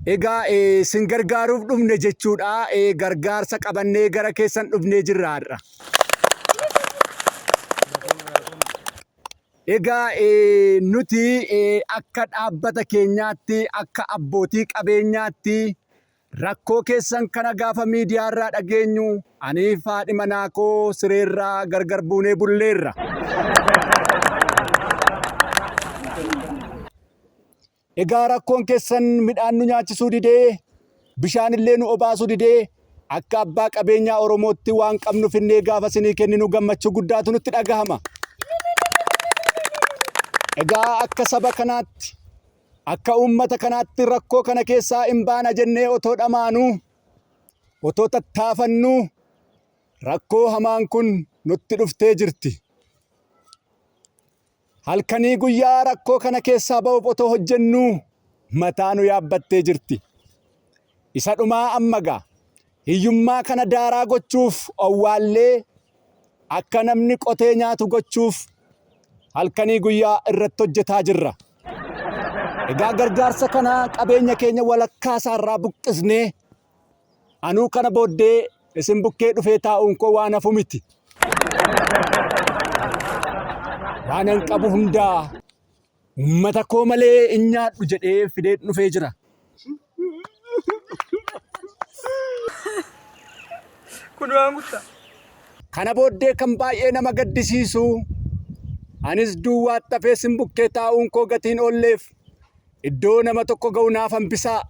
Egaa sin gargaaruuf dhufne jechuudha. Gargaarsa qabannee gara keessan dhufnee jirra har'a. Egaa nuti akka dhaabbata keenyaatti, akka abbootii qabeenyaatti rakkoo keessan kana gaafa miidiyaarraa dhageenyu aniif haadhi manaa koo sireerraa gargar buunee bulleerra. Egaa rakkoon keessan midhaan nu nyaachisuu didee, bishaan illee nu obaasuu didee, akka abbaa qabeenyaa Oromootti waan qabnu finnee gaafa isinii kenninu gammachuu guddaatu nutti dhagahama. Egaa akka saba kanaatti, akka uummata kanaatti rakkoo kana keessaa hin baana jennee otoo dhamaanuu, otoo tattaafannuu rakkoo hamaan kun nutti dhuftee jirti. Halkanii guyyaa rakkoo kana keessaa ba'uuf otoo hojjennuu mataa nu yaabbattee jirti. Isa dhumaa amma gaa hiyyummaa kana daaraa gochuuf owwaallee akka namni qotee nyaatu gochuuf halkanii guyyaa irratti hojjetaa jirra. Egaa gargaarsa kana qabeenya keenya walakkaa isaarraa buqqisnee Anuu kana booddee isin bukkee dhufee taa'uun koo waan hafu miti. Waanan qabu hundaa uummata koo malee hin nyaadhu jedhee fidee dhufee jira. Kun waan guddaa. Kana booddee kan baay'ee nama gaddisiisu anis duwwaatti hafee isin bukkee taa'uun koo gatiin oolleef Iddoo nama tokko ga'u naaf hambisaa.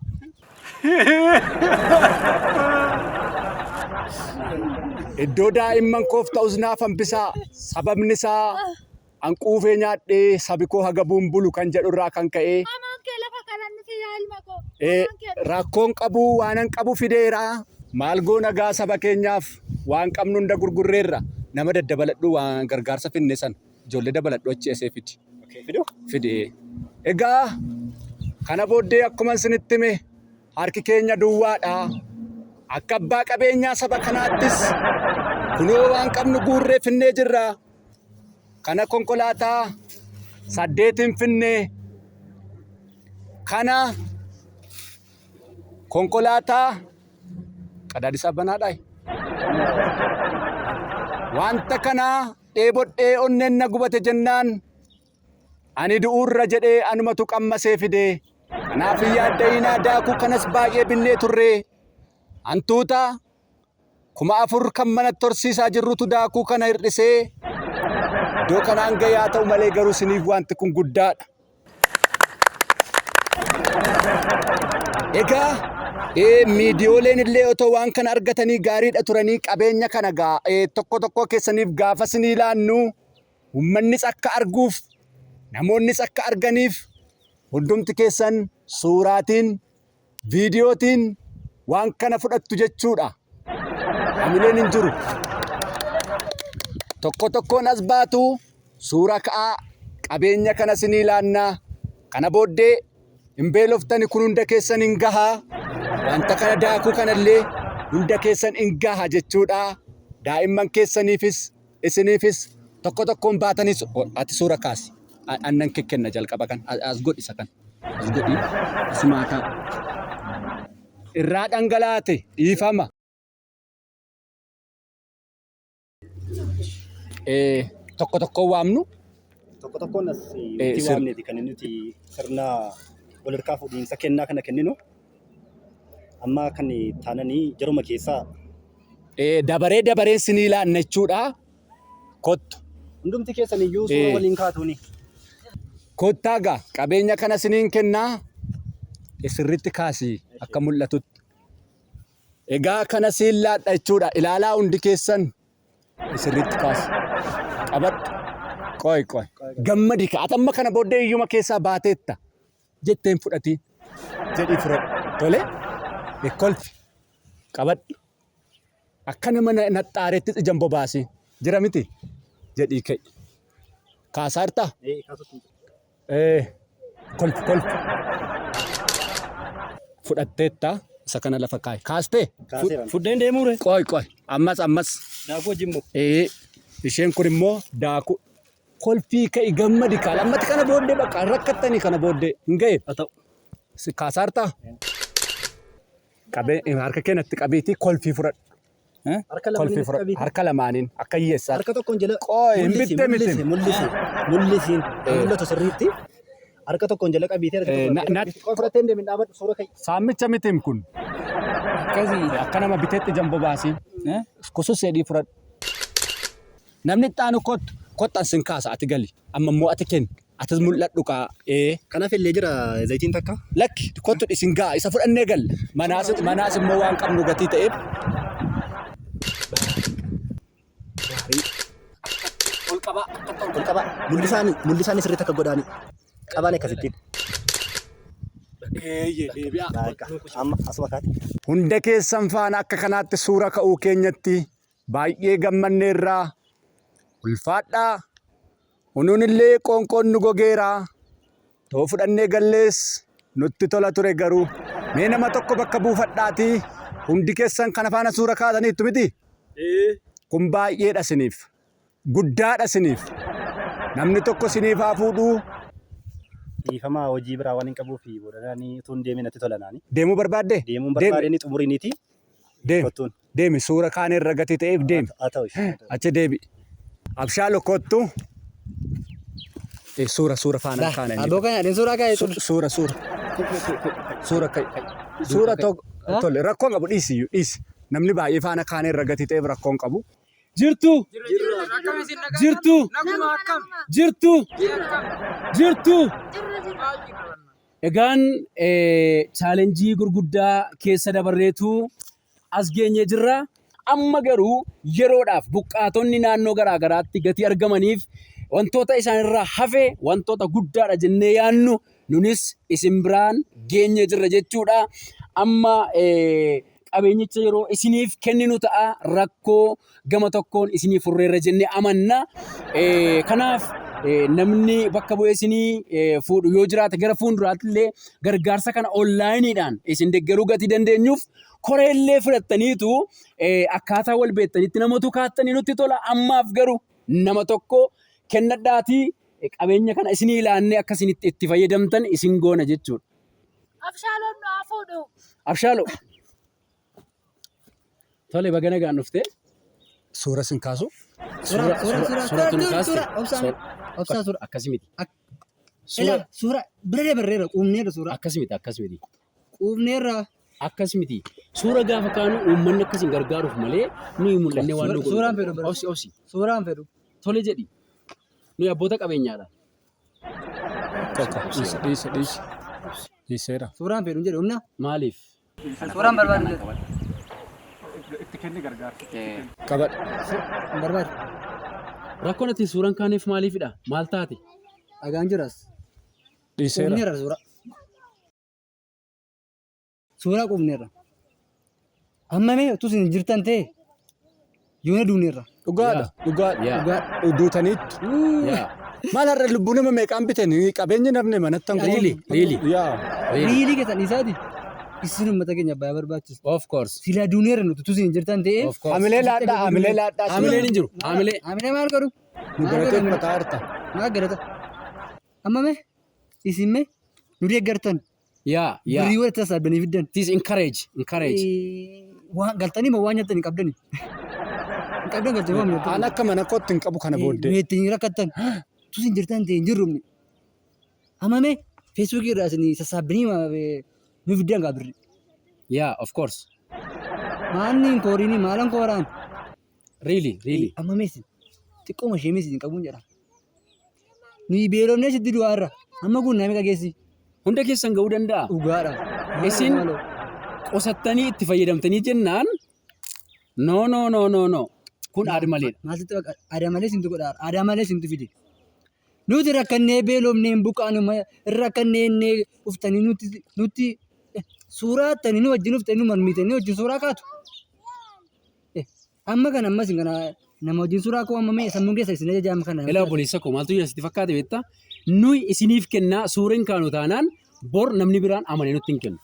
Iddoo daa'imman koof ta'us naaf hambisaa. Sababni isaa an quufee nyaadhee sabi koo hagabuun bulu kan jedhu irraa kan ka'e Hamaan kee lafa kanan dhufi yaa ilma koo. Hamaan kee dhufi. rakkoon qabu waanan qabu fideera. Maal goona gaa saba keenyaaf waan qabnu hunda gurgurreerra. Nama daddabaladhu waan gargaarsa finne sana. Ijoollee dabaladhu achi esee fidi. Fiduu? Fidi. Egaa kana booddee akkuma isinitti hime harki keenya duwwaadha. Akka abbaa qabeenyaa saba kanaattis kunoo waan qabnu guurree finnee jirra. Kana konkolaataa saddeetiin finnee kana konkolaataa qadaadisaa banaadhaa. Wanta kana dheebodhee onneen na gubate jennaan ani du'uurra jedhee anumatu qammasee fide. Kanaaf hin yaadda'inaa daakuu kanas baay'ee binnee turre. Hantuuta 4000 kan manatti horsiisaa jirrutu daakuu kana hir'isee iddoo kanaan ga'e haa ta'u malee garuu isiniif wanti kun guddaadha. Egaa miidiyooleen illee otoo waan kana argatanii gaariidha turanii qabeenya kana gaa tokko tokkoo keessaniif gaafa isinii laannu uummannis akka arguuf namoonnis akka arganiif hundumti keessan suuraatiin viidiyootiin waan kana fudhattu jechuudha. Hamileen hin jiru. Tokko tokkoon as baatu suura ka'aa qabeenya kana sinii laannaa. Kana booddee hin beeloftani kun hunda keessan hin gahaa. Wanta kana daakuu kanallee hunda keessan hin gaha jechuudha. Daa'imman keessaniifis Isiniifis tokko tokkoon baatanii ati suura kaasi. Annan kekkenna jalqaba kan as godhi isa kan. As godhi. Asumaa kaa. Irraa dhangalaate dhiifama. Tokko tokkoon waamnu. Tokko tokkoon as itti waamneeti kan nuti sirna wal harkaa fuudhiinsa kennaa kana kenninu. Amma kan taananii jaruma keessaa Dabaree dabareen sinii laanna jechuudha. Kottu. Hundumti keessan iyyuu suura waliin kaatuuni. Kottaa gaa qabeenya kana siniin kennaa. Sirriitti kaasi akka mul'atutti. Egaa kana siin laadha jechuudha. Ilaalaa hundi keessan sirriitti kaasi. Qabadhu. Qoy qoy. Gammadi ka. Ati amma kana booddee hiyyuma keessaa baateetta. Jetteen fudhatiin. Jedhii fudhadhu. Tole. Kolfi. Qabadhu. Akka nama naxxaarettis ija hin bobaasin. Jira miti? Jedhii ka'i. Kaasaa jirtaa? Ee, kolfi kolfi. Fudhatteetta. Isa kana lafa kaa'i. Kaastee? Kaaseera. Fudheen deemuu ree? Qoy qoy. Ammas ammas. Daakuu wajjin moo? Ee, isheen kun immoo daakuu. Kolfii ka'i gammadi kaa. Lammata kana booddee bakka rakkattanii kana booddee hin ga'e. Haa ta'u. Si kaasaa jirtaa? Qabee harka kee natti qabiitii kolfii fudhadhu. Harka Kolfii lamaaniin fudhadhu. qabiiti. Harka lamaaniin akka hiyyeessaatti. Harka tokkoon jala. Qooyi, hin Mul'isi, bitte miti. Mul'isi, mul'isi, mul'isiin. Mul'atu sirriitti. Harka tokkoon jala qabiitee harka tokkoon jala qabiitee. Qofa fudhattee hin deemin dhaabadhu suura ka'i. Saamicha mitiim kun. Akkasii. Akka nama biteetti jan bobaasii. Kusus sedhii fudhadhu. Namni itti aanu kottu. Kottu an sin kaasa ati gali. Amma immoo ati kenni. Atis mul'adhu kaa. Ee. Kanaaf illee jira zayitiin takka. Lakki kottu isin ga'a isa fudhannee galla. Manaas manaas immoo waan qabnu gatii ta'eef. Gaarii. Ol qabaa akkatti ol Ol qabaa. Mul'isaani mul'isaani sirriitti akka godhaani. Qabaan akkasittiin. Eeyyee deebi'aa. Bakka amma asuma kaati. Hunda keessan faana akka kanaatti suura ka'uu keenyatti baay'ee gammanneerraa. Ulfaadhaa. Unuun illee qoonqoon nu gogeera. Too fudhannee gallees nutti tola ture garuu. Mee nama tokko bakka buufadhaatii hundi keessan kana faana suura kaataniittu miti? Kun baay'eedha isiniif. Guddaadha isiniif. Namni tokko isiniif haa fuudhuu. Dhiifama hojii biraa waan hin qabuuf boodanaanii utuu hin deemin natti tola naani. Deemuu barbaadde? Deemuun barbaadeen xumuriniiti. Deemi. Kottuun. Deemi suura kaan irra gatii ta'eef deemi. Haa ta'u ishee. Achi deebi. Abshaalo kottu. Suura suura faana kaana inni. Aboo kana adiin suuraa kaa'ee ture. Suura suura. Suura ka'i. Suura tokko tole rakkoon qabu dhiisi iyyuu dhiisi. Namni baay'ee faana kaana irra gatii ta'eef rakkoon qabu. Jirtu. Jirtu. Jirtu. Jirtu. Egaan chaalenjii gurguddaa keessa dabarreetu as geenyee jirra. Amma garuu yeroodhaaf buqqaatonni naannoo garaa garaatti gatii argamaniif wantoota isaanirraa hafe wantoota guddaadha jennee yaannu nunis isin biraan geenyee jirra jechuudha. Amma qabeenyicha yeroo isiniif kenninu ta'a rakkoo gama tokkoon isinii furreerra jennee amanna. Kanaaf namni bakka bu'ee isinii fuudhu yoo jiraate gara fuulduraatti illee gargaarsa kana onlaayiniidhaan isin deeggaruu gatii dandeenyuuf koreellee filattaniitu akkaataa wal beektanitti namatu kaattanii nutti tola. Ammaaf garuu nama tokko kennadhaatii qabeenya kana isinii ilaannee akka isin itti fayyadamtan isin goona jechuudha. Abshaaloon nu haa fuudhu. Abshaaloo. Tole baga nagaan dhuftee. Suura sin kaasu. Suura Suura, suura tun suura, kaaste. suura, obsaan, obsaa suura. Akkasi miti. Ela Suura suura bira dabarreerra quufneerra suura. akkasi miti akkas miti. Quufneerra. Akkas miti. Suura gaafa kaanu uummanni akkasiin gargaaruuf malee nuyi mul'annee waan nu godhu. Suuraan fedhu bara. Obsi obsi. Suuraan fedhu. Tole jedhi. Nuyi abboota qabeenyaadha. Dhiisi dhiisi dhiisi. Dhiiseera. Suuraan fedhu hin jedhu humna. Maaliif? Suuraan barbaadu jedhu. Itti kenni gargaarsa. Qabadhu. Hin barbaadu. Rakkoon ati suuraan kaaneef maaliifidha? Maal taate? Dhagaan jiras. Dhiiseera. Quufneerra suura. Suuraa quufneerra. Amma mee utuu isin jirtan ta'e yoona duuneerra. Dhugaadha. Dhugaadha. Yaa. Dhugaadha. Duutaniittu. Yaa. Maal har'a lubbuu nama meeqaan bitan qabeenyi namni manatti hanqu. Really, really. Yaa. Really. Riilii keessan dhiisaati. Isin uummata keenya baay'ee barbaachisu. Of course. Silaa duuneerra nuti utuu isin jirtan ta'e. Of course. Hamilee laadhaa hamilee laadhaa. Hamileen hin jiru. Hamilee. Hamilee maal godhu? Nu galateeffataa jirta. Maal galata? Amma mee isin mee nu deeggartan. Yaa. Yaa. Birrii walitti sassaabdanii fiddan. It is encourage. Encourage. Waan galtanii moo waan nyaattan hin qabdani? Hin qabdan galtanii waan nyaattan. Aan akka mana kootti hin qabu kana booddee. Nu ittiin rakkattan. Utuu isin jirtan ta'e hin jirru. Amma mee feesbuukii irraa isin sassaabdanii nu fiddan gaa birrii. Yeah, of course. Maanni hin kooriini maalan kooraan. Really, really. Amma mee isin xiqqooma ishee mee isin qabuun jedha. Nuyi beelofnee sitti du'aa irra. Amma kun nama qageessi. Hunda keessan ga'uu danda'a. Dhugaadha. Isin qosattanii itti fayyadamtanii jennaan no no no no no kun aad maleedha. Maaltu baqa aadaa malee isintu godha aadaa malee isintu fide. Nuti rakkannee beelofnee hin buqqaanu rakkannee innee uftanii nuti nuti suuraa attanii nu wajjin uftanii nu mormitanii wajjin suuraa kaatu. Amma kana ammas kana nama wajjin suuraa koo amma mee sammuun keessa isin ajaja amma kana. Ilaa obboleessa koo maaltu jira sitti fakkaate beektaa? Nuyi isiniif kennaa suureen kaanu taanaan bor namni biraan amanee nutti hin kennu.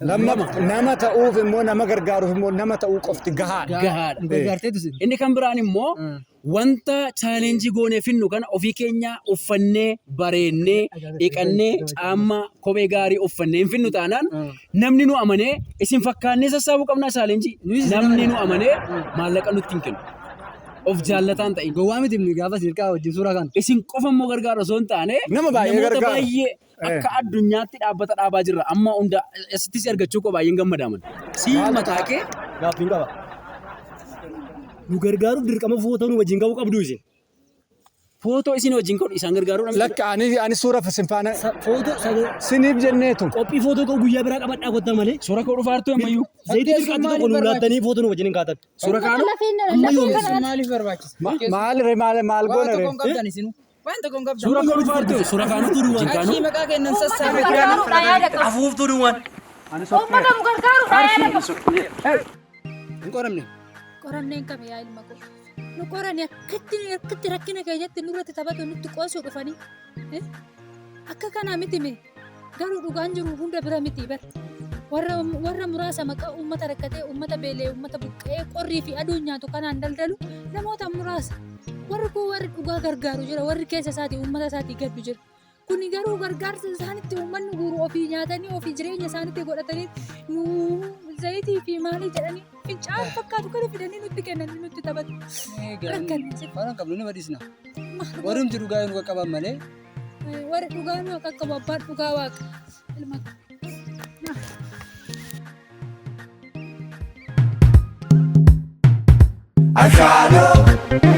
Nama ta'uuf immoo nama gargaaruuf immoo nama ta'uu qofti gahaadha. Gahaadha. Nu gargaarteetu isin. Inni kan biraan immoo wanta chaalenjii goonee finnu kana ofii keenya uffannee bareennee dhiqannee caammaa kophee gaarii uffannee hin finnu taanaan namni nu amanee isin fakkaannee sassaabuu qabnaa chaalenjii namni nu amanee maallaqa nutti hin kennu. Of jaallataan ta'in. Gowwaa miti inni gaafa isin hirkaa wajjin suuraa kan. Isin qofa immoo gargaaru osoo hin taane Nama baay'ee namoota gargaara. baay'ee akka addunyaatti dhaabbata dhaabaa jirra. Amma hunda asittis argachuu koo baay'een gammadaaman. Si mataa kee Gaaffiin qaba. Nu gargaaruuf dirqama footoo nu wajjin qabuu qabdu isin. Footoo isin wajjin ka'u isaan gargaaruu dha. Lakka ani suura isin faana Footoo siniif jenneetu. Qophii footoo ka'u guyyaa biraa qabadhaa kottaa malee. Suura ka'uu dhufaa jirtu ammayyuu. Zayitii birqaatti tokko nu laattanii footoo nu wajjin hin kaatan. Suura kaanu. Maaliif barbaachisa? Maal re maal maal Waan goona tokko re? hin qabdan isinuu. Waan tokko hin qabdan. Suura ka'uu dhufaa jirtu. Suura kaanu. Wajjin kaanu. Qarshii maqaa kennan sassaabee Gargaaruudhaan yaada qabu. Afuuftuu duwwaan. Uummata nu gargaaruudhaan yaada qabu. Hin qoramne. Qorannee hin qabne yaa ilma koo. Nu qorani akkatti akkatti rakkina keenyatti nurratti taphatu nutti qoosuu dhufanii. Akka kanaa miti mee garuu dhugaan jiru hunda bira miti bar. Warra warra muraasa maqaa uummata rakkatee uummata beela'ee uummata buqqa'ee qorrii fi aduun nyaatu kanaan daldalu namoota muraasa. Warri kun warri dhugaa gargaaru jira warri keessa isaatii uummata isaatii gaddu jira. Kuni garuu gargaarsa isaanitti uummanni guuru ofii nyaatanii ofii jireenya isaanitti godhatanii nu zayitii fi maalii jedhanii fincaan fakkaatu kana fidanii nutti kennanii nutti taphatu. Rakkanne jira. Waan hin qabnu ni badisna. Warrumti dhugaa nu qaqqaban malee. Warri dhugaa nu qaqqabu abbaan dhugaa waaqa. Ilma Ashado.